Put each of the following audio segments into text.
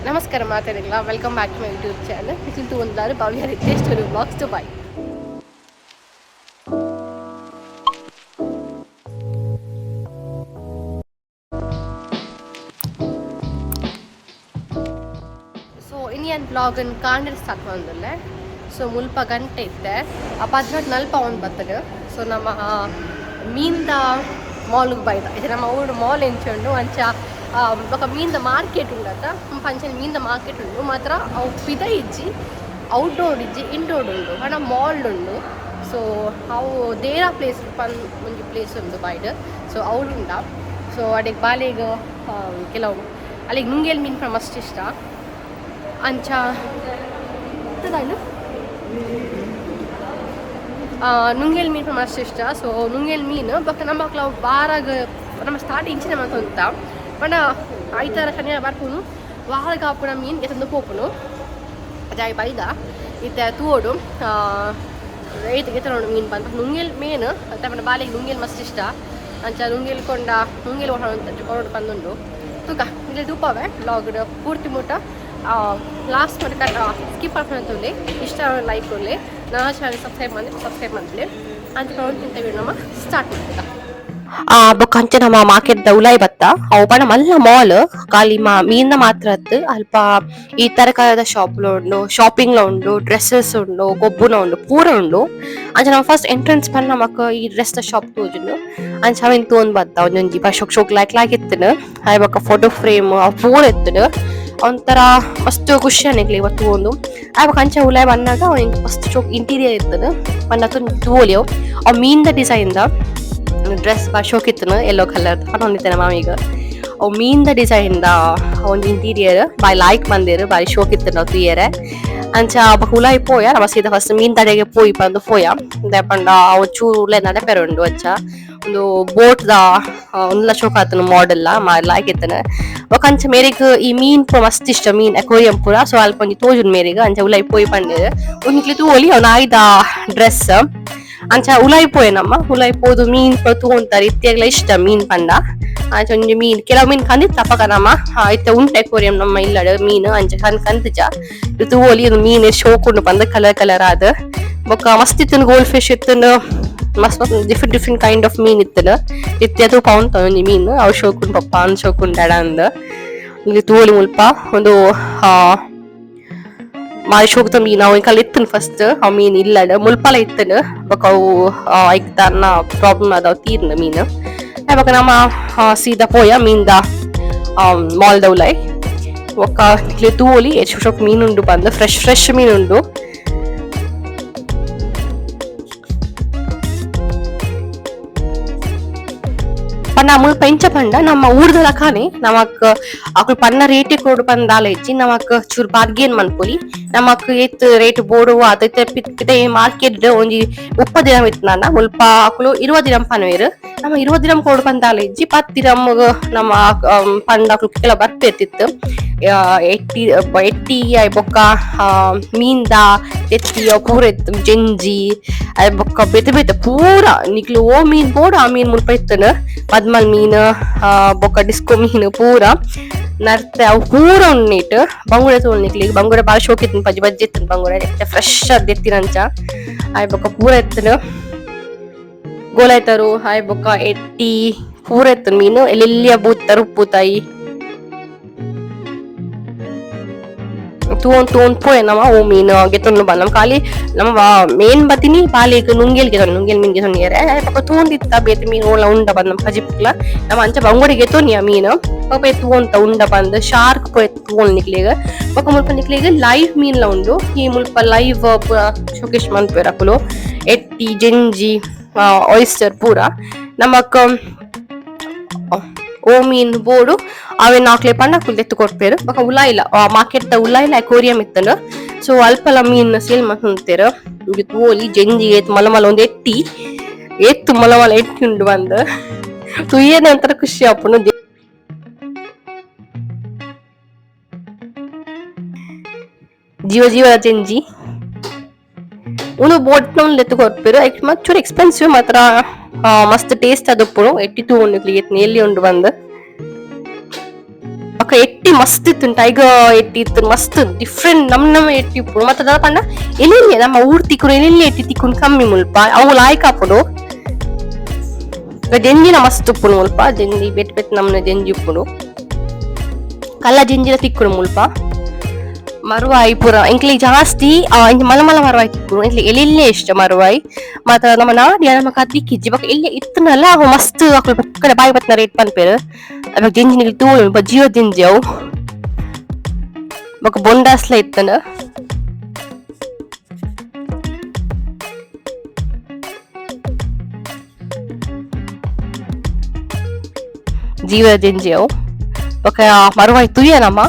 ನಮಸ್ಕಾರ ಮಾತಾಡಿಲ್ಲ. Welcome back to my YouTube channel. Nikhil ತೂಂದಾರು Bhavya Ritesh story blogs Dubai. So ಇನಿಯನ್ ಬ್ಲಾಗನ್ನು ಕಾಂಡೆ start ಬಂದಿಲ್ಲ. ಸೊ ಮುಲ್ಪ ಗಂಟೆ ಇತ್ತೆ, ಆ 18:40 ಒಂದು ಬರ್ತದೆ. ಸೊ ನಮ್ಮ ಮೀನ್ದ ಮಾಲ್ಗೆ ಬೈದ. ಇದು ನಮ್ಮ ಊರು ಮಾಲ್ ಎಂಚುಂಡು ಅಂಚ. ಬೊಕ ಮೀನ್ದ ಮಾರ್ಕೆಟ್ ಉಂಡತ, ಅಂಚನೆ ಮೀನ್ದ ಮಾರ್ಕೆಟ್ ಉಂಡು. ಮಾತ್ರ ಅವು ಪಿದ ಇಜ್ಜಿ, ಔಟ್ಡೋರ್ ಇಜ್ಜಿ, ಇಂಡೋರ್ ಉಂಡು, ಪಂಡ ಮಾಲ್ ಉಂಡು. ಸೊ ಅವು ದೇರಾ ಪ್ಲೇಸ್ ಪನ್ ಒಂಜಿ ಪ್ಲೇಸ್ ಉಂಡು ಬೈಡ್. ಸೊ ಅವ್ಲು ಉಂಡ. ಸೊ ಅಡೆಗ್ ಬಾಲೆಗ್ ಕೆಲವು ಅಲ್ಲಿಗೆ ನುಂಗೇಲ್ ಮೀನು ಪಂಡ ಮಸ್ತ್ ಇಷ್ಟ. ಅಂಚ ದಾಂಡು ನುಂಗೇಲ್ ಮೀನು ಮಸ್ತ್ ಇಷ್ಟ. ಸೊ ನುಂಗೇಲ್ ಮೀನು ಬೊಕ್ಕ ನಮ್ಮ ಅವು ಬಾರಾಗ ನಮ್ಮ ಸ್ಟಾರ್ಟ್ ಇಂಚಿನ ಮಂತೊಂತ ಪಂಡ ಐತಾರ ಶನಿವಾರ ಬರ್ಪುನು, ವಾರಗ ಆಪುನ ಮೀನು ಎತ್ತೊಂದು ಪೋಪುನು. ಜಾಯ್ ಬೈದ ಇತ್ತೆ ತೂವೊಡು ರೈತ ಗೆತ್ತೊಂಡು ಮೀನು ಬಂತ. ನುಂಗೇಲ್ ಮೇನ್ ಪಂಡ ಬಾಲೆಗ್ ನುಂಗೇಲ್ ಮಸ್ತ್ ಇಷ್ಟ. ಅಂಚ ನುಂಗೇಲ್ ಕೊಂಡ ನುಂಗೇಲ್ ಕೊಡೋಡು ಪಂದುಂಡು. ತೂಕ ಇಲ್ಲಿ ತೂಪವೆ ಬ್ಲಾಗ್ ಪೂರ್ತಿ ಮುಟ ಲಾಸ್ಟ್ ಮಟ್ಟ ಸ್ಕಿಪ್ ಮಾಡ್ಕೊಂತುಲ್ಲೆ. ಇಷ್ಟ ಲೈಕ್ ಕೊಡ್ಲಿ, ನನ್ನ ಚಾನಲ್ ಸಬ್ಸ್ಕ್ರೈಬ್ ಮಾಡಿ ಸಬ್ಸ್ಕ್ರೈಬ್ ಮಾಡ್ಲಿ ಅಂತ ತಿಂತ ನಮ್ಮ ಸ್ಟಾರ್ಟ್ ಮಾಡ್ತೀವಿ. ಬೊಕ್ಕ ಅಂಚ ನಮ್ಮ ಮಾರ್ಕೆಟ್ ದ ಉಲಾಯಿ ಬತ್ತ. ಅವು ಪಂಡ ಮಲ್ಲ ಮಾಲ್, ಖಾಲಿ ಮೀನ್ನ ಮಾತ್ರ ಅತ್ತ್. ಅಲ್ಪ ಈ ತರಕಾರಿದ ಶಾಪ್ ಲ ಉಂಡು, ಶಾಪಿಂಗ್ ಲ ಉಂಡು, ಡ್ರೆಸ್ಸಸ್ ಉಂಡು, ಗೊಬ್ಬುನ ಉಂಡು, ಪೂರ ಉಂಡು. ಅಂಚ ನಮ ಫಸ್ಟ್ ಎಂಟ್ರೆನ್ಸ್ ಪಂಡ ನಮಕ್ ಈ ಡ್ರೆಸ್ ದ ಶಾಪ್ ತೋಜುಂಡು. ಅಂಚ ಅವೆನ್ ತೋಂದ್ ಬತ್ತ. ಒಂಜೊಂಜಿ ಶೋಕ್ ಶೋಕ್ ಲಾಯ್ಕ್ ಲಾಯ್ಕ್ ಇತ್ತುಂಡು. ಆಯ್ ಬೊಕ್ಕ ಫೋಟೋ ಫ್ರೇಮ್ ಅವು ಪೂರ ಇತ್ತುಂಡು. ಒಂಥರ ಮಸ್ತ್ ಖುಷಿ ಆಂಡ್ ತೂವೊಂದು. ಆಯ್ ಬೊಕ್ಕ ಅಂಚ ಉಲಾಯಿ ಬನ್ನಗ ಮಸ್ತ್ ಶೋಕ್ ಇಂಟೀರಿಯರ್ ಇತ್ತುಂಡು. ಪಂಡ ತೂವೊಲಿ ಅವು ಅವು ಮೀನ್ದ ಡಿಸೈನ್ ದ ಡ್ರೆಸ್ ಬಾ ಶೋಕ್ ಇತ್ತುಂಡು, ಯೆಲ್ಲೋ ಕಲರ್ ಪನೊಂದಿತ್ತೇನೆ ಮಾಮಿಗ್. ಅವು ಮೀನ್ದ ಡಿಸೈನ್ ದ ಒಂಜಿ ಇಂಟೀರಿಯರ್ ಬಾರಿ ಲಾಯ್ಕ್ ಮಂದೆರ್, ಬಾರಿ ಶೋಕ್ ಇತ್ತುಂಡು ಅವು ತೂಯೆರೆ. ಅಂಚ ಬೊಕ ಉಲಾಯಿ ಪೋಯ ನಮ ಸೀದಾ ಫಸ್ಟ್ ಮೀನ್ ದಡೆಗೆ ಪೋಯಿ ಪಂದ್ ಪೋಯ. ದಾಯೆ ಪಂಡ ಅವು ಚೂರು ಉಲಾಯಿ ನಡಪೆರೆ ಉಂಡು. ಅಂಚ ಉಂದು ಬೋಟ್ ದ ಉಂದುಲ ಶೋಕ್ ಆತುಂಡು, ಮಾಡೆಲ್ ಲ ಬಾರಿ ಲಾಯ್ಕ್ ಇತ್ತುಂಡು. ಬೊಕ ಅಂಚ ಮೇರೆಗ್ ಈ ಮೀನ್ ಪೂರ ಮಸ್ತ್ ಇಷ್ಟ, ಮೀನ್ ಅಕ್ವೇರಿಯಂ ಪೂರ. ಸೊ ಅಲ್ಪ ಒಂಜಿ ತೋಜುಂಡು ಮೇರೆಗ್. ಅಂಚ ಉಲಾಯಿ ಪೋಯಿ ಪಂಡೆರ್. ಉಂದು ನಿಕ್ಲೆ ತೂವೊಲಿ ಅವು ನಾಯಿದ ಡ್ರೆಸ್. ಅಂಚ ಉಲಾಯಿ ಪೋಯೆ ನಮ್ಮ. ಉಲಾಯಿ ಪೋದು ಮೀನ್ ಪೂರ ತೂವೊಂತಾರೆ. ಇತ್ತೆಗ್ಲ ಇಷ್ಟ ಮೀನ್ ಪಂಡ. ಅಂಚ ಒಂಜಿ ಮೀನ್ ಕೆಲವು ಮೀನ್ ಕಂದಿತ್ತ ಅಪಗ ನಮ ಇತ್ತೆ ಉಂಟು ಅಕ್ವೇರಿಯಂ ನಮ್ಮ ಇಲ್ಲಡ್ ಮೀನ್. ಅಂಚ ಕಂತುಜ. ತೂವೊಲಿ ಉಂದು ಮೀನ್ ಶೋಕ್ ಉಂಡು ಪಂದ್ ಕಲರ್ ಕಲರ್ ಆದ್. ಬೊಕ್ಕ ಮಸ್ತ್ ಇತ್ತುಂಡು, ಗೋಲ್ಡ್ ಫಿಶ್ ಇತ್ತುಂಡು, ಮಸ್ತ್ ಮಸ್ತ್ different different kind of ಮೀನ್ ಇತ್ತುಂಡು. ಇತ್ತೆ ತೂಪ ಉಂತು ಒಂಜಿ ಮೀನ್ ಅವು ಶೋಕ್ ಉಂಡು ಪಪ್ಪ ಅಂದ್ ಶೋಕ್ ಉಂಡು ಅಂದ್. ಇಲ್ಲಿ ತೂವೊಲಿ ಮುಲ್ಪ ಉಂದು ಬಾರಿ ಶೋಕುದ ಮೀನ್. ಅವು ಎಂಕಲ್ ಇತ್ತುಂಡು ಫಸ್ಟ್ ಅವು ಮೀನ್ ಇಲ್ಲಡ್ ಮುಲ್ಪಲ ಇತ್ತುಂಡು. ಬೊಕ ಅವು ಐಕ್ ದಾನ್ನ ಪ್ರಾಬ್ಲಮ್ ಆದ್ ಅವು ತೀರ್ಂಡ್ ಮೀನ್. ಬೊಕ ನಮ ಸೀದಾ ಪೋಯ ಮೀನ್ದ ಮಾಲ್ ದ ಉಲಾಯಿ. ಬೊಕ್ಕ ನಿಕ್ಲೆ ತೂವೊಲಿ ಏತ್ ಶೋಕ್ ಮೀನ್ ಉಂಡು ಪಂದ್, ಫ್ರೆಶ್ ಫ್ರೆಶ್ ಮೀನ್ ಉಂಡು. ಪಂಡ ಮುಲ್ಪ ಎಂಚ ಪಂಡ ನಮ್ಮ ಊರ್ದ ಲಕಾನೆ ನಮಕ್ ಅಕುಲು ಪನ್ನ ರೇಟ್ ಕೊಡು ಪಂದ್ ದಾಲ ಇಜ್ಜಿ. ನಮಕ್ ಚೂರು ಬಾರ್ಗೇನ್ ಮನ್ಪೊಲಿ. ನಮಕ್ ಏತ್ ರೇಟ್ ಬೋಡು ಅದ್ ಪಿದಯಿ ಮಾರ್ಕೆಟ್ ಒಂಜಿ 30 ದಿರಮ್ ಇತ್ತ್ಂಡ ಮುಲ್ಪ ಅಕುಲು 20 ದಿರಮ್ ಪನ್ಪೆರ್. ನಮ 20 ದಿರಮ್ ಕೊಡು ಪಂದ್ ದಾಲ ಇಜ್ಜಿ, 10 ದಿರಮ್ ನಮ್ಮ ಪಂಡ ಅಕುಲು ಕೆಲವು ಬರ್ಪೆರ್. ಎಟ್ಟಿ ಎಟ್ಟಿ ಆಯ್ ಬೊಕ್ಕ ಮೀನ್ದ ತೆತ್ತಿ ಅವು ಪೂರ ಇತ್ತು, ಜೆಂಜಿ ಆಯ್ ಬೊಕ್ಕ ಬೇತೆ ಬೇತೆ ಪೂರ. ನಿಕ್ಲು ಓ ಮೀನ್ ಬೋಡು ಆ ಮೀನ್ ಮುಲ್ಪ ಇತ್ತುಂಡು. ಪದ್ಮಲ್ ಮೀನ್ ಬೊಕ್ಕ ಡಿಸ್ಕೋ ಮೀನ್ ಪೂರ, ನರ್ತೆ ಅವು ಪೂರ ಉಂಡು. ಬಂಗುಡೆ ತೂವೊಲಿ ನಿಕ್ಲೆಗ್. ಬಂಗುಡೆ ಬಾರಿ ಶೋಕ್ ಇತ್ತುಂಡು, ಬಜ್ಜಿ ಬಜ್ಜಿ ಇತ್ತುಂಡು ಬಂಗುಡೆ, ಫ್ರೆಶ್ ಆದ್ ದೆತ್ತಿನಂಚ. ಆಯ್ ಬೊಕ್ಕ ಪೂರ ಇತ್ತುಂಡು, ಗೋಲೈತರು ಆಯ್ ಬೊಕ್ಕ ಎಟ್ಟಿ ಪೂರ ಇತ್ತುಂಡು ಮೀನು. ಎಲ್ಲೆಲ್ಲಿಯ ಬೂತರು ಉಪ್ಪುತಾಯಿ ತೂವೊಂದು ತೂವೊಂದು ಪೋಯೆ ನಮ. ಓ ಮೀನ್ ಗೆತೊಂದು ಬನ್ನ ನಮ್ ಖಾಲಿ ನಮ್ಮ ಮೇನ್ ಬತ್ತಿನಿ ಬಾಲೆಗ್ ನುಂಗೆಲ್ ಗೆತೊಂಡು, ನುಂಗೆಲ್ ಮೀನ್ ಗೆತೊನಿಯೆರೆ. ಬೊಕ ತೂವೊಂದಿತ್ತ ಬೇತೆ ಮೀನ್ ಓಲ ಉಂಡ ಪಂದ್. ನಮ್ ಕಜಿಪುಗ್ಲ ನಮ ಅಂಚ ಬಂಗುಡೆ ಗೆತೊನಿಯ ಮೀನ್. ಬೊಕ ತೂವೊಂತ ಉಂಡ ಪಂದ್ ಶಾರ್ಕ್ ಪೋಯ್ ತೂವೊಂದು ನಿಕ್ಲೆಗ್. ಬೊಕ ಮುಲ್ಪ ನಿಕ್ಲೆಗ್ ಲೈವ್ ಮೀನ್ಲ ಉಂಡು. ಈ ಮುಲ್ಪ ಲೈವ್ ಪೂರ ಶೋಕೇಸ್ ಮನ್ಪುವೆರ್ ಅಕುಲು, ಎಟ್ಟಿ, ಜೆಂಜಿ, ಆಯಿಸ್ಟರ್ ಪೂರ. ನಮಕ್ ಓ ಮೀನ್ ಬೋಡು ಅವೆನ್ ಅಕ್ಲೆ ಪಂಡ ಅಕುಲು ದೆತ್ತ್ ಕೊರ್ಪೆರ್. ಬೊಕ ಉಲಾಯಿಲ ಮಾರ್ಕೆಟ್ ದ ಉಲಾಯಿಲ ಅಕ್ವೇರಿಯಂ ಇತ್ತುಂಡು. ಸೊ ಅಲ್ಪಲ ಮೀನ್ ಸೇಲ್ ಮಲ್ತೊಂದಿತ್ತೆರ್. ಇಂಚ ತೂವೊಲಿ ಜೆಂಜಿ ಏತ್ ಮಲ್ಲ ಮಲ್ಲ ಒಂಜಿ ಎಟ್ಟಿ, ಏತ್ ಮಲ್ಲ ಮಲ್ಲ ಎಟ್ಟಿ ಉಂಡು ಪಂದ್ ತೂಯೆನೆ ಒಂತರ ಖುಷಿ ಆಪುಂಡು. ಜೀವ ಜೀವ ಜೆಂಜಿ. ಉಂದು ಬೋಟ್ ನ ದೆತ್ತ್ ಕೊರ್ಪೆರ್. ಐಕ್ ಮಸ್ತ್ ಚೂರು ಎಕ್ಸ್ಪೆನ್ಸಿವ್ ಮಾತ್ರ, ಮಸ್ತ್ ಟೇಸ್ಟ್ ಆದುಪ್ಪುಂಡು. ಎಟ್ಟಿ ತೂವೊಂಡು ನಿಕ್ಲೆಗ್ ಏತ್ ನೇಲ್ಯ ಉಂಡು ಪಂದ್. ಬೊಕ ಎಟ್ಟಿ ಮಸ್ತ್ ಇತ್ತುಂಟು ಐಗ ಎಟ್ಟಿ ಇತ್ತು ಮಸ್ತ್ ಡಿಫ್ರೆಂಟ್ ನಮ್ ನಮ್ಮ ಎಟ್ಟಿ ಇಪ್ಪುಡು ಮತ್ತೆ ದಾದ ಪಂಡ ಎಲ್ಲಿ ನಮ್ಮ ಊರು ತಿಕ್ಕುನು ಎಲ್ಲಿ ಎಟ್ಟಿ ತಿಕ್ಕುನು ಕಮ್ಮಿ ಮುಲ್ಪ ಅವು ಲಾಯ್ಕ್ ಆಪುಡು ಜಂಜಿನ ಮಸ್ತ್ ಉಪ್ಪುನು ಮುಲ್ಪ ಜಂಜಿ ಬೆಟ್ ಬೆಟ್ ನಮ್ಮನೆ ಜಂಜಿ ಉಪ್ಪುಡು ಕಲ್ಲ ಜಿಂಜಿನ ತಿಕ್ಕುನು ಮುಲ್ಪ ಮರುವಾಯಿ ಪೂರ ಎಂಕ್ಲೆ ಜಾಸ್ತಿ ಇಂಚ ಮಲ್ಲ ಮಲ್ಲ ಮರುವಾಯಿ ತಿಕ್ಕುನು ಎಂಕ್ಲೆ ಎಲ್ಲಿಲ್ಲೇ ಇಷ್ಟ ಮರುವಾಯಿ ಮಾತ ನಮ್ಮ ನಾಡಿಯ ನಮ್ಮ ಕದಿಕ್ಕಿಜ್ಜಿ ಬೊಕ ಎಲ್ಲಿ ಇತ್ತನಲ್ಲ ಅವು ಮಸ್ತ್ ಅಕುಲು ಪಕ್ಕದ ಬಾಯಿ ಬತ್ತಿನ ರೇಟ್ ಪನ್ಪೆರ್ ಅವಾಗ ಜಿಂಜಿನಿಗೆ ತೂವೊಲಿ ಜೀವ ಜಿಂಜಿ ಅವು ಬೊಕ ಬೊಂಡಾಸ್ಲ ಇತ್ತಂಡ ಜೀವ ಜಿಂಜಿ ಅವು ಬೊಕ ಮರುವಾಯಿ ತೂಯ ನಮ್ಮ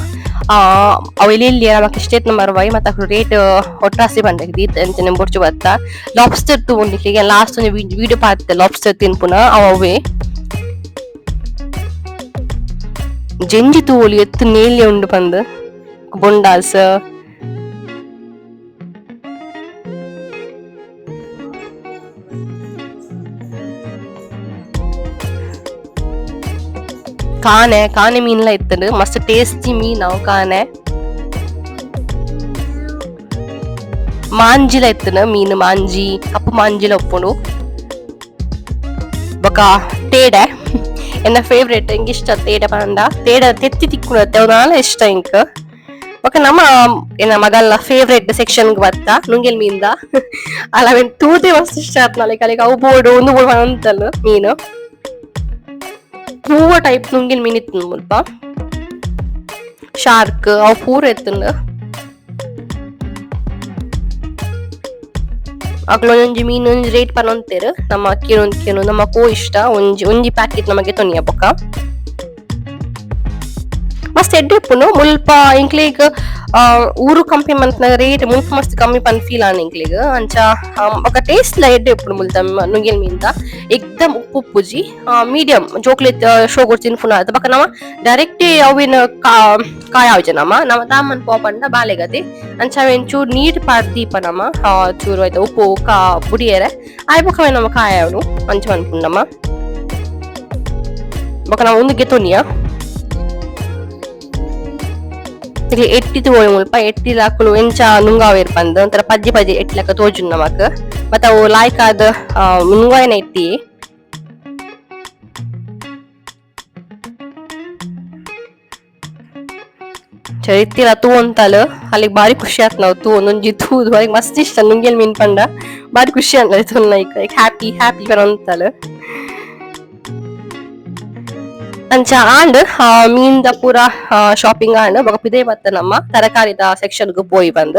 ಅವು ಎಲ್ಲಿ ನಮಕ್ ಇಷ್ಟ ಇತ್ತು ಮರುವಾಯಿ ಮತ್ತೆ ಅಕುಲು ರೇಟ್ ಒಟ್ರಾಸಿ ಬಂದಾಗ ದೀತ್ ಅಂಚನೆ ಬೊರ್ಚು ಬತ್ತ ಲಾಬ್ಸ್ಟರ್ ತೂವೊಂದಿಕ್ಕೆ ಲಾಸ್ಟ್ ಒಂಜಿ ವೀಡಿಯೋ ಪಾಡ್ತೆ ಲಾಬ್ಸ್ಟರ್ ತಿನ್ಪುನ ಅವು ಅವೇ ಜಂಜಿ ತೂವೊಲಿ ಎತ್ತು ನೇಲ್ಯ ಉಂಡು ಪಂದ್ ಬೊಂಡಾಸ್ ಕಾಣೆ ಕಾಣೆ ಮೀನ್ಲ ಇತ್ತಂಡು ಮಸ್ತ್ ಟೇಸ್ಟಿ ಮೀನ್ ಅವು ಕಾಣೆ ಮಾಂಜಿಲ ಇತ್ತಂಡು ಮೀನು ಮಾಂಜಿ ಕಪ್ಪು ಮಾಂಜಿಲ ಉಪ್ಪುಂಡು ಬೊಕ ತೇಡೆ ಎನ್ನ ಫೇವ್ರೇಟ್ ಎಂಕ್ ಇಷ್ಟ ತೇಡೆ ಪಂಡ ತೇಡೆ ತೆತ್ತಿ ತಿಕ್ಕುನತ್ತೆ ಅವು ದಾಲ ಇಷ್ಟ ಎಂಕ್ ಬೊಕ ನಮ್ಮ ಎನ್ನ ಮಗಲ್ನ ಫೇವ್ರೇಟ್ ಸೆಕ್ಷನ್ ಬತ್ತ ನುಂಗೆಲ್ ಮೀನ್ದ ಅಲ್ಲ ಅವೆನ್ ತೂದೆ ಮಸ್ತ್ ಇಷ್ಟ ಆತ್ನ ಲೈಕ್ ಅಲೆಗ್ ಅವು ಬೋಡು ಉಂದು ಬೋಡು ಪನೊಂತಲ್ ಮೀನು ಪೂವ ಟೈಪ್ ನುಂಗಿಲ್ ಮೀನ್ ಇತ್ತು ಮುಲ್ಪ ಶಾರ್ಕ್ ಅವು ಪೂರ ಇತ್ತುಂಡು ಅಕ್ಲು ಒಂಜಿ ಮೀನ್ ಒಂಜಿ ರೇಟ್ ಪನೊಂತೆರ್ ನಮ್ಮ ಕೇನೊಂದು ಕೇನು ನಮ್ಮ ಕೋ ಇಷ್ಟ ಒಂಜಿ ಒಂಜಿ ಪ್ಯಾಕೆಟ್ ನಮಗೆ ತೊನಿಯ ಬೊಕ ಮಸ್ತ್ ಎಡ್ಡೆ ಉಪ್ಪುಂಡು ಮುಲ್ಪ ಎಂಕ್ಲೆಗ್ ಊರು ಕಂಪಿ ಮನ್ಪುನ ರೇಟ್ ಮುಲ್ಪ ಮಸ್ತ್ ಕಮ್ಮಿ ಪಂದ್ ಫೀಲ್ ಆಂಡ್ ಎಂಕ್ಲೆಗ್ ಅಂಚ ಬೊಕ ಟೇಸ್ಟ್ ಲ ಎಡ್ಡೆ ಉಪ್ಪುಂಡು ಮುಲ್ತ ನುಂಗೆಲ್ ಮೀನ್ದ ಎಕ್ದಮ್ ಉಪ್ಪು ಉಪ್ಪುಜಿ ಮೀಡಿಯಂ ಜೋಕ್ಲೆಗ್ ಶೋಗೊಡ್ ತಿನ್ಪುನ ಬೊಕ ನಮ ಡೈರೆಕ್ಟ್ ಅವೆನ್ ಕಾಯ ಆವುಜ ನಮ ನಮ ದಾಮನ್ ಪೋಪಂಡ ಬಾಲೆಗತೆ ಅಂಚ ಅವೆನ್ ಚೂರು ನೀರ್ ಪಾಡ್ದ್ ದೀಪ ನಮ ಚೂರು ಐತ ಉಪ್ಪು ಕಾ ಬುಡಿಯೆರೆ ಆಯ್ ಬೊಕ ಅವೆನ್ ನಮ ಕಾಯಾವೊಡು ಅಂಚ ಮನ್ಪುಂಡು ನಮ ಬೊಕ ನಮ ಉಂದು ಗೆತೊನಿಯ ನಿಕ್ಲೆ ಎಟ್ಟಿ ತೂವೊಲಿ ಮುಲ್ಪ ಎಟ್ಟಿಲ ಅಕುಲು ಎಂಚ ನುಂಗಾವೆರ್ ಪಂದ್ ಒಂಥರ ಪಜ್ಜಿ ಪಜ್ಜಿ ಎಟ್ಟಿ ಲೆಕ ತೋಜುಂಡು ನಮಕ್ ಬತ್ ಅವು ಲಾಯ್ಕ್ ಆದ್ ನುಂಗಾಯಿನ ಎಟ್ಟಿ ಇತ್ತಿಲ ತೂವೊಂತಲ್ ಅಲೆಗ್ ಬಾರಿ ಖುಷಿ ಆತ್ಂಡ್ ಅವು ತೂವೊಂದು ಒಂಜಿ ತೂದು ಅಲೆಗ್ ಮಸ್ತ್ ಇಷ್ಟ ನುಂಗೆಲ್ ಮೀನ್ ಪಂಡ ಬಾರಿ ಖುಷಿ ಆಂಡ್ ತೂನ ಐಕ್ ಹ್ಯಾಪಿ ಹ್ಯಾಪಿ ಪನೊಂತಲ್ ಅಂಚ ಆಂಡ್ ಮೀನ್ದ ಪೂರ ಶಾಪಿಂಗ್ ಆಂಡ್ ಬೊಕ ಪಿದಯಿ ಬತ್ತ ನಮ್ಮ ತರಕಾರಿದ ಸೆಕ್ಷನ್ ಗ್ ಪೋಯಿ ಪಂದ್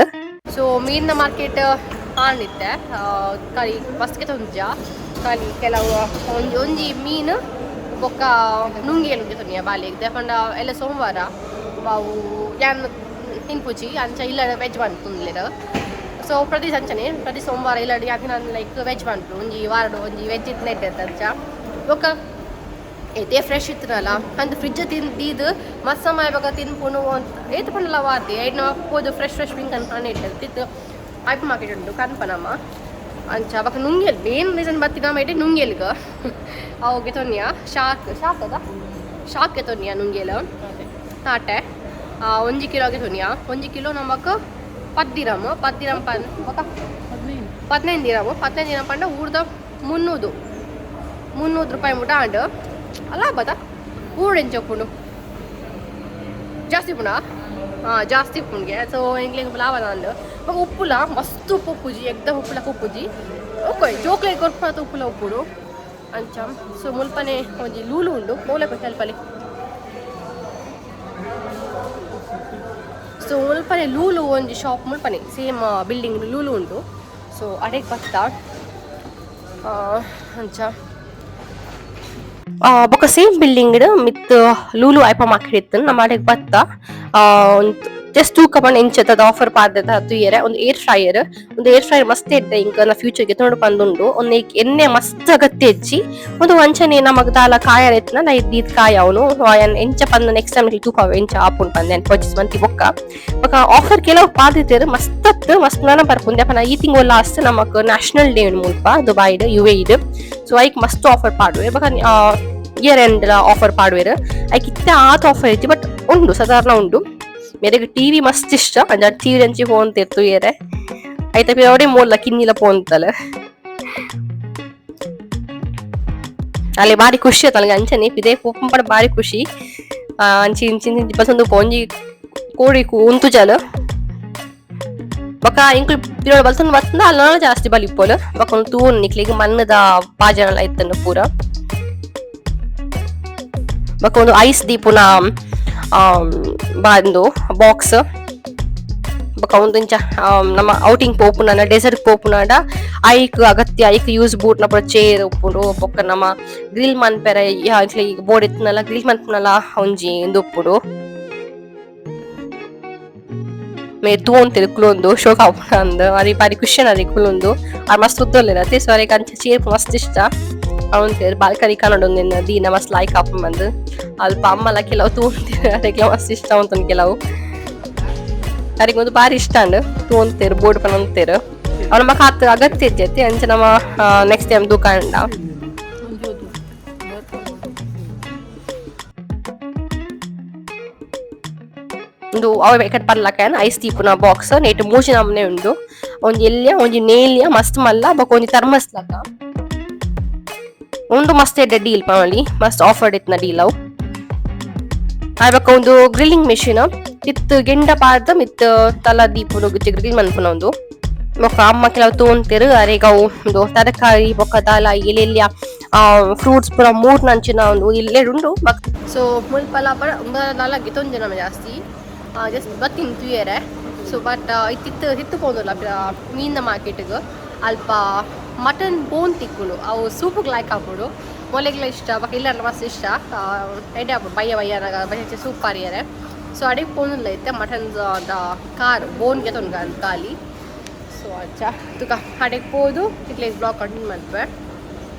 ಸೊ ಮೀನಿನ ಮಾರ್ಕೆಟ್ ಆಂಡಿತ್ತೆ ಖಾಲಿ ಫಸ್ಟ್ಗೆ ತೊಂಜ ಖಾಲಿ ಕೆಲವು ಒಂಜಿ ಒಂಜಿ ಮೀನು ಬೊಕ್ಕ ನುಂಗೇಲು ತೊನಿಯ ಬಾಲೆಗ್ ಪಂಡ ಎಲ್ಲ ಸೋಮವಾರ ಅವು ಯಾನ್ ತಿನ್ಪುಜಿ ಅಂಚ ಇಲ್ಲ ವೆಜ್ ಮನ್ಪುಂಡ್ಲೆರ್ ಸೊ ಪ್ರತಿ ಅಂಚನೆ ಪ್ರತಿ ಸೋಮವಾರ ಇಲ್ಲಡ್ ಯಾನ್ ಲೈಕ್ ವೆಜ್ ಮನ್ಪುನು ಒಂಜಿ ವಾರಡ್ ಒಂಜಿ ವೆಜ್ ಇತ್ತಿನ ಅಂಚ ಬೊಕ್ಕ ಏತೇ ಫ್ರೆಶ್ ಇತ್ತನಲ್ಲ ಅಂದ್ ಫ್ರಿಜ್ ತಿನ್ ದೀದ್ ಮಸ್ತ್ ಸಮಯ ಬೊಕ ತಿನ್ಪುನು ಅಂತ ಏತ್ ಪಂಡಲ ವಾತಿ ಐಟ್ ನಮ ಪೋದು ಫ್ರೆಶ್ ಫ್ರೆಶ್ ಮೀನ್ ಕನ್ಪನ ಇಟ್ಟೆ ತಿತ್ತು ಐಪ್ ಮಾರ್ಕೆಟ್ ಉಂಟು ಕನ್ಪ ನಮ್ಮ ಅಂಚ ಬೊಕ ನುಂಗೆಲ್ ಮೇನ್ ರೀಸನ್ ಬತ್ತಿನ ನಮ್ಮ ಇಟ್ಟೆ ನುಂಗೆಲ್ಗ್ ಅವು ಗೆತೊನ್ಯ ಶಾರ್ಕ್ ಶಾರ್ಕ್ ಅದ ಶಾರ್ಕ್ ಗೆತೊನ್ಯ ನುಂಗೆಲ್ ತಾಟೆ ಒಂಜಿ ಕಿಲೋ ಗೆತೊನ್ಯ ಒಂಜಿ ಕಿಲೋ ನಮಕ್ ಪತ್ತ್ ದಿರಮ್ ಪತ್ತ್ ದಿರಮ್ ಪನ್ ಬೊಕ 15 ದಿರಮ್ 15 ದಿರಮ್ ಪಂಡ ಊರ್ದ 300 300 ರೂಪಾಯಿ ಮುಟ ಆಂಡ್ ಅಲ್ಲ ಬತ್ತ ಊರು ಎಂಚ ಉಪ್ಪುಂಡು ಜಾಸ್ತಿ ಉಪ್ಪುಂಡಾ ಹಾಂ ಜಾಸ್ತಿ ಉಪ್ಪುಂಡ್ಗೆ ಸೊ ಎಂಕ್ಲೆಗ್ ಲಾಭ ಆಂಡ್ ಬೊಕ ಉಪ್ಪುಲ ಮಸ್ತ್ ಉಪ್ಪು ಉಪ್ಪುಜಿ ಎಕ್ದಮ್ ಉಪ್ಪುಲಕ ಉಪ್ಪುಜಿ ಓಕೆ ಜೋಕ್ಲೆಗ್ ಕೊರ್ಪುನಾತ್ ಉಪ್ಪುಲ ಉಪ್ಪುಡು ಅಂಚ ಸೊ ಮುಲ್ಪನೆ ಒಂಜಿ ಲೂಲು ಉಂಡು ಮೋಲೆ ಅಲ್ಪಲೆ ಸೊ ಮುಲ್ಪನೆ ಲೂಲು ಒಂಜಿ ಶಾಪ್ ಮುಲ್ಪನೆ ಸೇಮ್ ಬಿಲ್ಡಿಂಗ್ ಲೂಲು ಉಂಟು ಸೊ ಅಡೆಗ್ ಬತ್ತ ಅಂಚ ಬೊಕ ಸೇಮ್ ಬಿಲ್ಡಿಂಗ್ ಮಿತ್ತ್ ಲೂಲು ಐಪ ಮಾರ್ಕೆಟ್ ಇತ್ತು ನಮ್ಮ ಅಡೆಗ್ ಬತ್ತ ಜಸ್ಟ್ ತೂಕ ಪಂಡ ಎಂಚ ಆಫರ್ ಪಾಡ್ದೆತ ತೂಯೆರೆ ಒಂದು ಏರ್ ಫ್ರೈಯರ್ ಒಂದು ಏರ್ ಫ್ರೈಯರ್ ಮಸ್ತ್ ಎಡ್ಡೆ ಇಂಕ್ ನ ಫ್ಯೂಚರ್ ಗೆ ತೋಡು ಪಂದುಂಡು ಒಂದು ಎಣ್ಣೆ ಮಸ್ತ್ ಅಗತ್ಯ ಇಜ್ಜಿ ಒಂದು ಅಂಚನೆ ನಮಗ್ ದಾಲ ಕಾಯರ ಇತ್ತ್ಂಡ ನಾ ದೀದ್ ಕಾಯ ಅವನು ಎಂಚ ಪಂದ್ ನೆಕ್ಸ್ಟ್ ಟೈಮ್ ತೂಪ ಎಂಚ ಆಪುಂಡು ಪಂದ್ ಯಾನ್ ಪರ್ಚೇಸ್ ಮಂತಿ ಬೊಕ್ಕ ಬೊಕ ಆಫರ್ ಕೆಲವು ಪಾಡ್ದಿತ್ತೆರ್ ಮಸ್ತ್ ಅತ್ತ್ ಮಸ್ತ್ ನನ ಬರ್ಪುಂಡು ದಾಯೆ ಈ ತಿಂಗಳು ಲಾಸ್ಟ್ ನಮಕ್ ನ್ಯಾಷನಲ್ ಡೇ ಮುಲ್ಪ ದುಬೈಡ್ ಯುಎಇಡ್ ಸೊ ಐಕ್ ಮಸ್ತ್ ಆಫರ್ ಪಾಡುವೆ ಬೊಕ Year end offer ಪಾಡುವೆರ್. ಐಕ್ ಇತ್ತೆ ಆತ್ ಆಫರ್ ಐತಿ, ಬಟ್ ಉಂಡು, ಸಾಧಾರಣ ಉಂಡು. ಮೇರೆಗ್ ಟಿವಿ ಮಸ್ತ್ ಇಷ್ಟ. ಅಂಚ ಟಿವಿ ಅಂಚಿ ಪೋಂತಿರ್ ತೂಯೆರೆ. ಐತ ಪಿರವುಡೆ ಮೋಲ್ಲ ಕಿನ್ನಿಲ ಪೋಂತಲ್. ಅಲೆ ಬಾರಿ ಖುಷಿ ಆತಲ್ ಅಂಚನೆ ಪಿದೆ ಪೋಪುನ ಬಾರಿ ಖುಷಿ. ಅಂಚಿ ಇಂಚಿ ಇಂಚಿ ಬಸೊಂದು ಒಂಜಿ ಕೋಡಿ ಉಂತುಜಲ್. ಬೊಕ ಎಂಕುಲು ಪಿರವುಡು ಬಲ್ತೊಂದು ಬತ್ತ್ಂಡ ಅಲ್ಲ ಜಾಸ್ತಿ ಬಲಿಪೊಲು. ಬೊಕ ಉಂದು ತೂವೊನು ನಿಕ್ಲೆಗ್ ಮಣ್ಣುದ ಬಾಜನಲ ಇತ್ತುಂಡು ಪೂರ. ಬೊಕ ಒಂದು ಐಸ್ ದೀಪುನ ಉಂದು ಬಾಕ್ಸ್. ಬೊಕ ಉಂದು ಇಂಚ ನಮ್ಮ ಔಟಿಂಗ್ ಪೋಪುನ, ಡೆಸರ್ಟ್ ಪೋಪುನಾಂಡ ಐಕ್ ಅಗತ್ಯ, ಐಕ್ ಯೂಸ್ ಬೂಟ್ನ ಪೂರ ಚೇರ್ ಉಪ್ಪುಂಡು. ಬೊಕ ನಮ ಗ್ರಿಲ್ ಮನ್ಪೆರೆ ಎಂಕ್ಲೆ ಬೋರ್ಡ್ ಇತ್ತ್ಂಡಲ ಗ್ರಿಲ್ ಮನ್ಪುನಲ ಒಂಜಿ ಉಂದು ಉಪ್ಪುಂಡು. ಮೇರ್ ತೂವೊಂತೆರ್ ಕುಲೊಂದು ಶೋಕ್ ಆಪುಂಡು ಅರೆಗ್ ಬಾರಿ ಖುಷಿ ಆಂಡ್ ಕುಲೊಂದು. ಆರ್ ಮಸ್ತ್ ಉದ್ದೊಲ್ಲೆರ್ ಅತೆ, ಸೊ ಅರೆಗ್ ಅಂಚ ಚೇರ್ ಮಸ್ತ್ ಇಷ್ಟ. ಪನೊಂತೆರ್ ಬಾಲ್ಕನಿ ಕನೊಡು ಉಂದೆನ್ ದೀನ ಮಸ್ತ್ ಲಾಯ್ಕ್ ಆಪುಂಡು ಪಂದ್. ಅಲ್ಪ ಅಮ್ಮಲ ಕೆಲವು ತೂವೊಂತೆರ್, ಅರೆಗ್ಲ ಮಸ್ತ್ ಇಷ್ಟ ಉಂತುಂಡು ಕೆಲವು. ಅರೆಗ್ ಉಂದು ಬಾರಿ ಇಷ್ಟ ಆಂಡ್. ತೂವೊಂತೆರ್ ಬೋರ್ಡ್ ಪನೊಂತೆರ್. ಅವು ನಮಕ್ ಆತ್ ಅಗತ್ಯ ಇಜ್ಜಿ ಅತೆ, ಅಂಚ ನಮ ನೆಕ್ಸ್ಟ್ ಟೈಮ್ ತೂಕಂಡ. ಉಂದು ಅವೆ ಎಕಡೆ ಪರ್ಲಕನ್ ಐಸ್ ದೀಪುನ ಬಾಕ್ಸ್. ನೇಟ್ ಮೂಜಿ ನಮೂನೆ ಉಂಡು. ಒಂಜಿ ಎಲ್ಯ, ಒಂಜಿ ನೇಲ್ಯ ಮಸ್ತ್ ಮಲ್ಲ, ಬೊಕ ಒಂಜಿ ಥರ್ಮಸ್ ಲಕ. ಉಂದು ಮಸ್ತ್ ಎಡ್ಡೆ ಡೀಲ್ ಪನೊಲಿ, ಮಸ್ತ್ ಆಫರ್ಡ್ ಇತ್ತಿನ ಡೀಲ್ ಅವು. ಆಯ್ ಬೊಕ ಉಂದು ಗ್ರಿಲ್ಲಿಂಗ್ ಮೆಷಿನ್. ತಿತ್ತು ಗೆಂಡ ಪಾಡ್ದ್ ಮಿತ್ತ್ ತಲ ದೀಪುನು ಗ್ರಿಲ್ ಮನ್ಪುನ ಉಂದು. ಬೊಕ ಅಮ್ಮ ಕೆಲವು ತೂವೊಂತೆರ್. ಅರೆಗ್ ಅವು ಉಂದು ತರಕಾರಿ ಬೊಕ ದಾಲ ಎಲ್ಯ ಫ್ರೂಟ್ಸ್ ಪೂರ ಮೂರ್ನಂಚಿನ ಉಂದು ಇಲ್ಲೆಡ್ ಉಂಡು. ಸೊ ಮುಲ್ಪಲ ದಾಲ ಗೆತೊಂಜ ನಮ ಜಾಸ್ತಿ ಜಸ್ಟ್ ಬತ್ತಿನ ತೂಯೆರೆ. ಸೊ ಬಟ್ ಇತ್ತಿತ್ತು ಹಿತ್ತು ಪೋಂದುಲ್ಲ ಮೀನ್ನ ಮಾರ್ಕೆಟ್ಗ್. ಅಲ್ಪ ಮಟನ್ ಬೋನ್ ತಿಕ್ಕುಂಡು, ಅವು ಸೂಪುಗ್ ಲಾಯ್ಕ್ ಆಪುಂಡು. ಮೊಲೆಗ್ಲ ಇಷ್ಟ, ಬೊಕ ಇಲ್ಲರ್ಲ ಮಸ್ತ್ ಇಷ್ಟ. ಎಡ್ಡೆ ಆಪುಂಡು ಬಯ್ಯ ಬಯ್ಯನಾಗ ಬಯ್ಯ ಸೂಪ್ ಪಾರಿಯರೆ. ಸೊ ಅಡೆಗ್ ಪೋಂದುಲ್ಲ ಇತ್ತೆ mutton the car ಬೋನ್ ಗೆತೊನ್ಗ ಖಾಲಿ. ಸೊ ಅಂಚ ತುಕ ಅಡೆಗ್ ಪೋದು ಇಟ್ಲೆ ಬ್ಲಾಗ್ ಕಂಟಿನ್ಯೂ ಮನ್ಪುವೆ.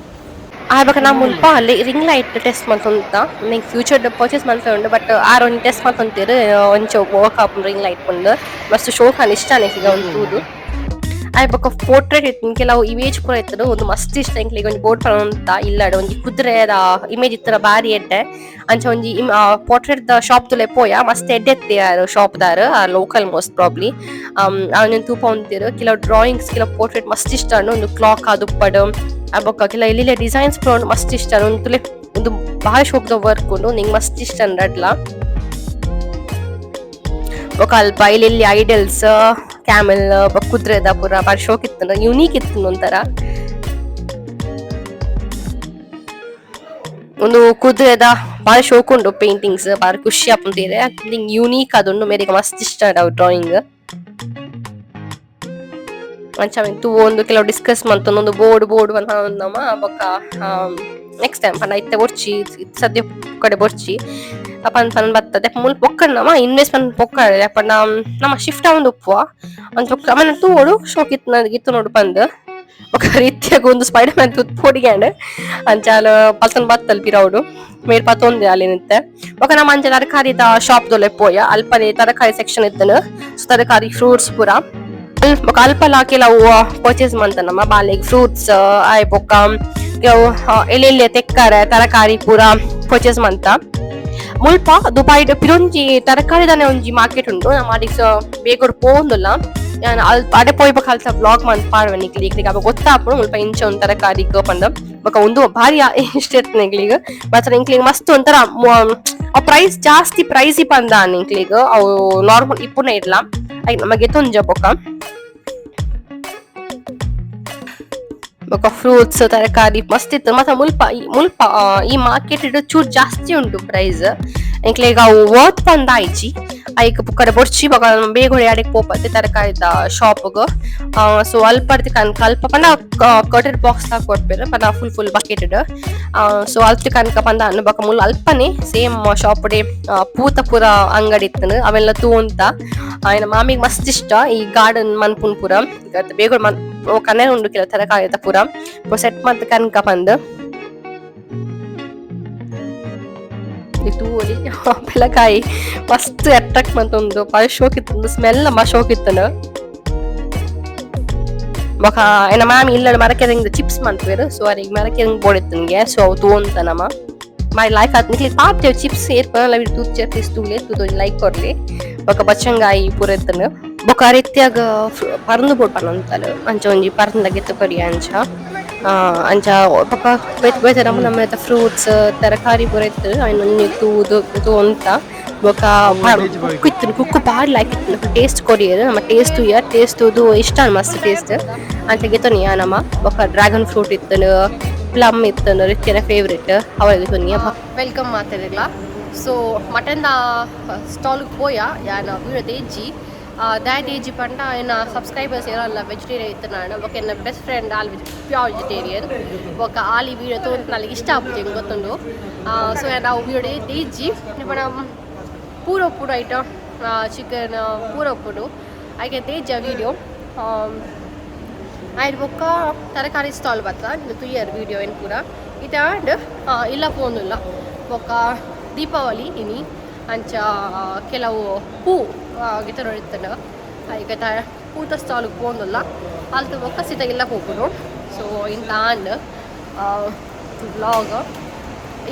ಆಯ್ ಬೊಕ ನಾ ಮುಲ್ಪ ring light test ಮಲ್ತೊಂತ. ಎಂಕ್ ಫ್ಯೂಚರ್ ಪರ್ಚೇಸ್ ಮಲ್ಪೆ ಉಂಡು, ಬಟ್ ಆರ್ ಒಂಜಿ ಟೆಸ್ಟ್ ಮಲ್ತೊಂತೆರ್. ಒಂಚ ವರ್ಕ್ ಆಪುಂಡು ರಿಂಗ್ ಲೈಟ್ ಪಂದ್. ಮಸ್ತ್ ಶೋಕ್ ಆಂಡ್, ಇಷ್ಟ ಆಂಡ್ ಎಂಕ್ ಉಂದು ತೂದು. ಆಯ್ ಬೊಕ ಪೋರ್ಟ್ರೇಟ್ ಇತ್ತಿನ ಕೆಲವು ಇಮೇಜ್ ಪೂರ ಇತ್ತುಂಡು. ಉಂದು ಮಸ್ತ್ ಇಷ್ಟ ಎಂಕ್ಲೆಗ್. ಒಂಜಿ ಬೋರ್ಡ್ ಪನೊಂತ ಇಲ್ಲಡ್ ಒಂಜಿ ಕುದುರೆದ ಇಮೇಜ್ ಇತ್ತ್ಂಡ ಬಾರಿ ಎಡ್ಡೆ. ಅಂಚ ಒಂಜಿ ಪೋರ್ಟ್ರೇಟ್ ದ ಶಾಪ್ ತುಲೆ ಪೋಯ. ಮಸ್ತ್ ಎಡ್ಡೆ ಇತ್ತೆ ಆರ್ ಶಾಪ್ ದಾರ್, local most probably. ಒಂಜೊಂಜಿ ತೂಪೊಂತೆರ್. ಕೆಲವು ಡ್ರಾಯಿಂಗ್ಸ್, ಕೆಲವು ಪೋರ್ಟ್ರೇಟ್ ಮಸ್ತ್ ಇಷ್ಟ ಆಂಡ್. ಉಂದು ಕ್ಲಾಕ್ ಆದುಪ್ಪಡ್, ಬೊಕ ಕೆಲವು ಎಲ್ಯ ಡಿಸೈನ್ಸ್ ಪೂರ ಉಂಡು, ಮಸ್ತ್ ಇಷ್ಟ ಆಂಡ್. ಉಂದು ತೂಲೆ, ಉಂದು ಬಾರಿ ಶೋಕುದ ವರ್ಕ್ ಉಂಡು. ಎಂಕ್ ಮಸ್ತ್ ಇಷ್ಟ ಆಂಡ್ ರಡ್ಲ. ಬೊಕ ಅಲ್ಪ ಎಲ್ಲೆಲ್ಲಿ ಐಡಲ್ಸ್, ಕ್ಯಾಮೆಲ್ ಬೊಕ ಕುದುರೆದ ಪೂರ ಬಾರಿ ಶೋಕ್ ಇತ್ತುಂಡು, ಯುನೀಕ್ ಇತ್ತುಂಡು ಒಂಥರ. ಉಂದು ಕುದುರೆದ ಬಾರಿ ಶೋಕ್ ಉಂಡು ಪೇಂಟಿಂಗ್ಸ್, ಬಾರಿ ಖುಷಿ ಆಪುಂಡು ತೂಯೆರೆ. ಯುನೀಕ್ ಆದುಂಡು. ಮೇರೆಗ್ ಮಸ್ತ್ ಇಷ್ಟ ಆಂಡ್ ಅವು ಡ್ರಾಯಿಂಗ್. ಅಂಚ ಅವೆನ್ ತೂವೊಂದು ಕೆಲವು ಡಿಸ್ಕಸ್ ಮಂತೊಂದು ಉಂದು ಬೋರ್ಡ್ ಬೋರ್ಡ್ ಪಂದ್ ಪನೊಂದು ಬೊಕ ನೆಕ್ಸ್ಟ್ ಟೈಮ್ ಪಂಡ ಇತ್ತೆ ಬೊರ್ಚಿ, ಸದ್ಯ ಕಡೆ ಬೊರ್ಚಿ ಪಂದ್ ಪಂದ್ ಬತ್ತದೆ. ಮುಲ್ಪ ಬೊಕ್ಕ ನಮ ಇನ್ವೆಸ್ಟ್ಮೆಂಟ್ ಬೊಕ್ಕ ಪಂಡ ನಮ ಶಿಫ್ಟ್ ಆವೊಂದು ಉಪ್ಪುವ. ಅಂಚ ಬೊಕ್ಕ ಅಮನ ತೂವೊಡು ಶೋಕ್ ಇತ್ತ್ಂಡ ಗಿತ್ತೊನೊಡು ಪಂದ್. ಬೊಕ ರೀತಿಯಾಗ ಒಂದು ಸ್ಪೈಡರ್ ಮ್ಯಾನ್ ತೂದು ಪೋಡಿಗ್ಯಾಂಡ್. ಅಂಚ ಆಲ್ ಪಲ್ತೊಂದು ಬತ್ತಲ್ ಪಿರವುಡು. ಮೇರ್ ಪತೊಂದೆ ಅಲೆನ್ ಇತ್ತೆ. ಬೊಕ ನಮ ಅಂಚ ತರಕಾರಿದ ಶಾಪ್ ದೊಲೆ ಪೋಯ. ಅಲ್ಪನೆ ತರಕಾರಿ ಸೆಕ್ಷನ್ ಇತ್ತುಂಡು. ಸೊ ತರಕಾರಿ ಫ್ರೂಟ್ಸ್ ಪೂರ. ಬೊಕ ಅಲ್ಪಲ ಕೆಲವು ಪರ್ಚೇಸ್ ಮಂತ ನಮ ಬಾಲೆಗ್ ಫ್ರೂಟ್ಸ್ ಆಯ್ ಬೊಕ ಕೆಲವು ಎಲ್ಯ ತೆಕ್ಕರೆ ತರಕಾರಿ ಪೂರ ಪರ್ಚೇಸ್ ಮಂತ. ಮುಲ್ಪ ದುಬೈಡ್ ಪಿರೊಂಜಿ ತರಕಾರಿದಾನೆ ಒಂಜಿ ಮಾರ್ಕೆಟ್ ಉಂಡು. ನಮ ಅಡೆಗ್ ಬೇಗೊಡು ಪೋವೊಂದುಲ್ಲ. ಯಾನ್ ಅಲ್ಪ ಅಡೆ ಪೋಯಿ ಬೊಕ ಅಲ್ತ ವ್ಲಾಗ್ ಮಂತ್ ಪಾಡ್ವೆ ನಿಕ್ಲೆಗ್. ನಿಕ್ಲೆಗ್ ಅಲ್ಪ ಗೊತ್ತಾಪುಂಡು ಮುಲ್ಪ ಇಂಚ ಒಂಜಿ ತರಕಾರಿ ಪಂದ್. ಬೊಕ ಉಂದು ಬಾರಿ ಇಷ್ಟ ಇತ್ತು ನಿಕ್ಲೆಗ್. ಮಾತ್ರ ಎಂಕ್ಲೆಗ್ ಮಸ್ತ್ ಒಂಥರ ಅವು ಪ್ರೈಸ್ ಜಾಸ್ತಿ ಪ್ರೈಸಿ ಪಂದ ಎಂಕ್ಲೆಗ್. ಅವು ನಾರ್ಮಲ್ ಇಪ್ಪುನ ಇರ್ಲ ಐಕ್ ನಮ ಗೆತೊಂಜ. ಬೊಕ ಬೊಕ ಫ್ರೂಟ್ಸ್ ತರಕಾರಿ ಮಸ್ತ್ ಇತ್ತು. ಮತ್ತ ಮುಲ್ಪ ಮುಲ್ಪ ಈ ಮಾರ್ಕೆಟ್ ಚೂರ್ ಜಾಸ್ತಿ ಉಂಟು ಪ್ರೈಸ್. ಎಂಕ್ಲೆಗ್ ಅವು ವರ್ತ್ ಪಂದ್ ಆಯ್ಜಿ. ಐಕ್ ಪುಕ್ಕಡೆ ಬೊರ್ಚಿ. ಬೊಕ ಬೇಗ ಅಡೆಗ್ ಪೋಪತ್ತೆ ತರಕಾರಿದ ಶಾಪ್ ಗ್. ಸೊ ಅಲ್ಪರ್ದ್ ಕನಕ ಅಲ್ಪ ಪಂಡ ಕರ್ಟೆಡ್ ಬಾಕ್ಸ್ ದಾಕ್ ಕೊರ್ಪೆರ್ ಪಂಡ full full bucket. So ಅಲ್ತ್ ಕನಕ ಪಂದ ಅನ್ನು. ಬೊಕ ಮುಲ್ಲ ಅಲ್ಪನೆ ಸೇಮ್ ಶಾಪ್ ಡೆ ಪೂತ ಪೂರ ಅಂಗಡಿ ಇತ್ತುಂಡು. ಅವೆಲ್ಲ ತೂವೊಂತ. ಆಯ್ನ ಮಾಮಿಗ್ ಮಸ್ತ್ ಇಷ್ಟ ಈ ಗಾರ್ಡನ್ ಮನ್ಪುನ್ ಪೂರ. ಬೇಗ ಕನೆ ಉಂಡು ಕೆಲವು ತರಕಾರಿದ ಪೂರ ಸೆಟ್ ಮಂತ್ ಕನಕ ಪಂದ್. ತೂವೊಲಿ ಪೆಲಕಾಯಿ ಮಸ್ತ್ ಅಟ್ರಾಕ್ಟ್ ಮಂತೊಂದು ಬಾರಿ ಶೋಕ್ ಇತ್ತುಂಡು. ಸ್ಮೆಲ್ ಮಾ ಶೋಕ್ ಇತ್ತುಂಡು. ಬೊಕ ಎನ್ನ ಮಾಮಿ ಇಲ್ಲಡ್ ಮರಕೆರೆಂಗ್ ಚಿಪ್ಸ್ ಮನ್ಪುವೆರ್. ಸೊ ಅರೆಗ್ ಮರಕೆರೆಂಗ್ ಬೋಡಿತ್ತುಂಗೆ. ಸೊ ಅವು ತೂವೊಂತ ನಮ. ಬಾರಿ ಲೈಕ್ ಆತ್. ನಿಕ್ಲೆ ಪಾಡ್ದೆ ಚಿಪ್ಸ್ ಏರ್ಪನಲ ತೂಚೆ, ಪ್ಲೀಸ್ ತೂಲೆ, ತೂದು ಲೈಕ್ ಕೊರ್ಲೆ. ಬೊಕ ಬಚ್ಚಂಗಾಯಿ ಪೂರ ಇತ್ತುಂಡು. ಬೊಕ ರೀತ್ಯಾಗ ಪರ್ಂದ್ ಬೋಡ್ ಪನೊಂತಲ್, ಅಂಚ ಒಂಜಿ ಪರ್ಂದ ಗೆತ್ತ್ ಕೊರಿಯ ಅಂಚ. ಅಂಚ ಬೊಕ ಬೇತೆ ಬೇತೆ ನಮ್ಮ ನಮ್ಮ ಫ್ರೂಟ್ಸ್, ತರಕಾರಿ ಪೂರ ಇತ್ತು. ಐನ್ ಒಂಜಿ ತೂದು ತೂವೊಂತ. ಬೊಕ ಕುಕ್ಕು ಇತ್ತು, ಕುಕ್ಕು ಬಾರಿ ಲಾಯ್ಕ್ ಇತ್ತು. ಟೇಸ್ಟ್ ಕೊರಿಯೆರ್. ನಮ್ಮ ಟೇಸ್ಟ್ ತೂಯ, ಟೇಸ್ಟ್ ತೂದು ಇಷ್ಟ ಮಸ್ತ್ ಟೇಸ್ಟ್. ಅಂಚ ಗೆತೊನಿಯ ನಮ. ಬೊಕ ಡ್ರ್ಯಾಗನ್ ಫ್ರೂಟ್ ಇತ್ತುಂಡು, ಪ್ಲಮ್ ಇತ್ತುಂಡು, ರಿತ್ಯನ ಫೇವರೇಟ್ ಅವ ಗೆತೊನಿಯ. Welcome ಮಾತೆರೆಗ್ಲ. ಸೊ ಮಟನ್ the ಸ್ಟಾಲ್ಗೆ ಪೋಯ ಯಾನ. ವೀಡಿಯೋ ದೇಜ್ಜಿ. ದಾಯೆ ದೇಜ್ಜಿ ಪಂಡ, ಎನ್ನ ಸಬ್ಸ್ಕ್ರೈಬರ್ಸ್ ಏರಲ್ಲ ವೆಜಿಟೇರಿಯನ್ ಇತ್ತು ನಾನು. ಬೊಕ ಎನ್ನ ಬೆಸ್ಟ್ ಫ್ರೆಂಡ್ ಆಲ್ ಪ್ಯೂರ್ ವೆಜಿಟೇರಿಯನ್. ಬೊಕ ಆಲಿ ವೀಡಿಯೋ ತೋಂತ ನಾಲಿಗೆ ಇಷ್ಟ ಆಪುಜಿ ಎಂಕ್ ಗೊತ್ತುಂಡು. ಸೊ ನಾವು ವೀಡಿಯೋ ದೇಜ್ಜಿ. ಪಂಡ ಪೂರ ಉಪ್ಪುಡು ಐಟಮ್, ಚಿಕನ್ ಪೂರ ಉಪ್ಪುಂಡು. ಐಕೆ ದೇಜ್ಜ ವೀಡಿಯೋ. ಆಯ್ತು, ಬೊಕ್ಕ ತರಕಾರಿ ಸ್ಟಾಲ್ ಬತ್ತ ತುಯ್ಯರ್ ವೀಡಿಯೋ ಏನು ಪೂರ ಇತ್ತೆ ಆಂಡ್. ಇಲ್ಲ ಪೋಂದುಲ್ಲ. ಬೊಕ್ಕ ದೀಪಾವಳಿ ಇನಿ, ಅಂಚ ಕೆಲವು ಪೂ ಗಿತರ ಇತ್ತಂಡು. ಐಕ ಪೂತ ಸ್ಟಾಲ್ಗೆ ಪೋಂದುಲ್ಲ. ಅಲ್ತು ಬೊಕ್ಕ ಸೀದಾ ಇಲ್ಲ ಪೋಪುನು. ಸೊ ಇಂತ ಆಂಡ್ ವ್ಲಾಗ್.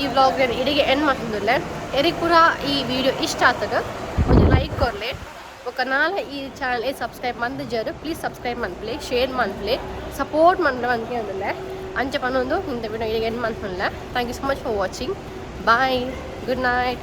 ಈ ವ್ಲಾಗ್ ಇಡಿಗೆ ಎಂಡ್ ಮಾಡ್ತಂದುಲ್ಲೆ. ಎರೆಗ್ ಪೂರ ಈ ವಿಡಿಯೋ ಇಷ್ಟ ಆತದ, ಒಂಜಿ ಲೈಕ್ ಕೊರ್ಲೆ. ಬೊಕ್ಕ ನಾಳೆ ಈ ಚಾನಲ್ ಸಬ್ಸ್ಕ್ರೈಬ್ ಮಂದಿಜರ್, ಪ್ಲೀಸ್ ಸಬ್ಸ್ಕ್ರೈಬ್ ಮನ್ಪುಲೆ, ಶೇರ್ ಮನ್ಪುಲೆ, ಸಪೋರ್ಟ್ ಮನ್ಪುಲೆ ಅಂದುಲ್ಲೆ. ಅಂಚ ಪನೊಂದು ಇಂತ ವಿಡಿಯೋ ಇಡಿಗೆ ಎಂಡ್ ಮನ್ಪುನ್ಲೆ. Thank you so much for watching. Bye, good night.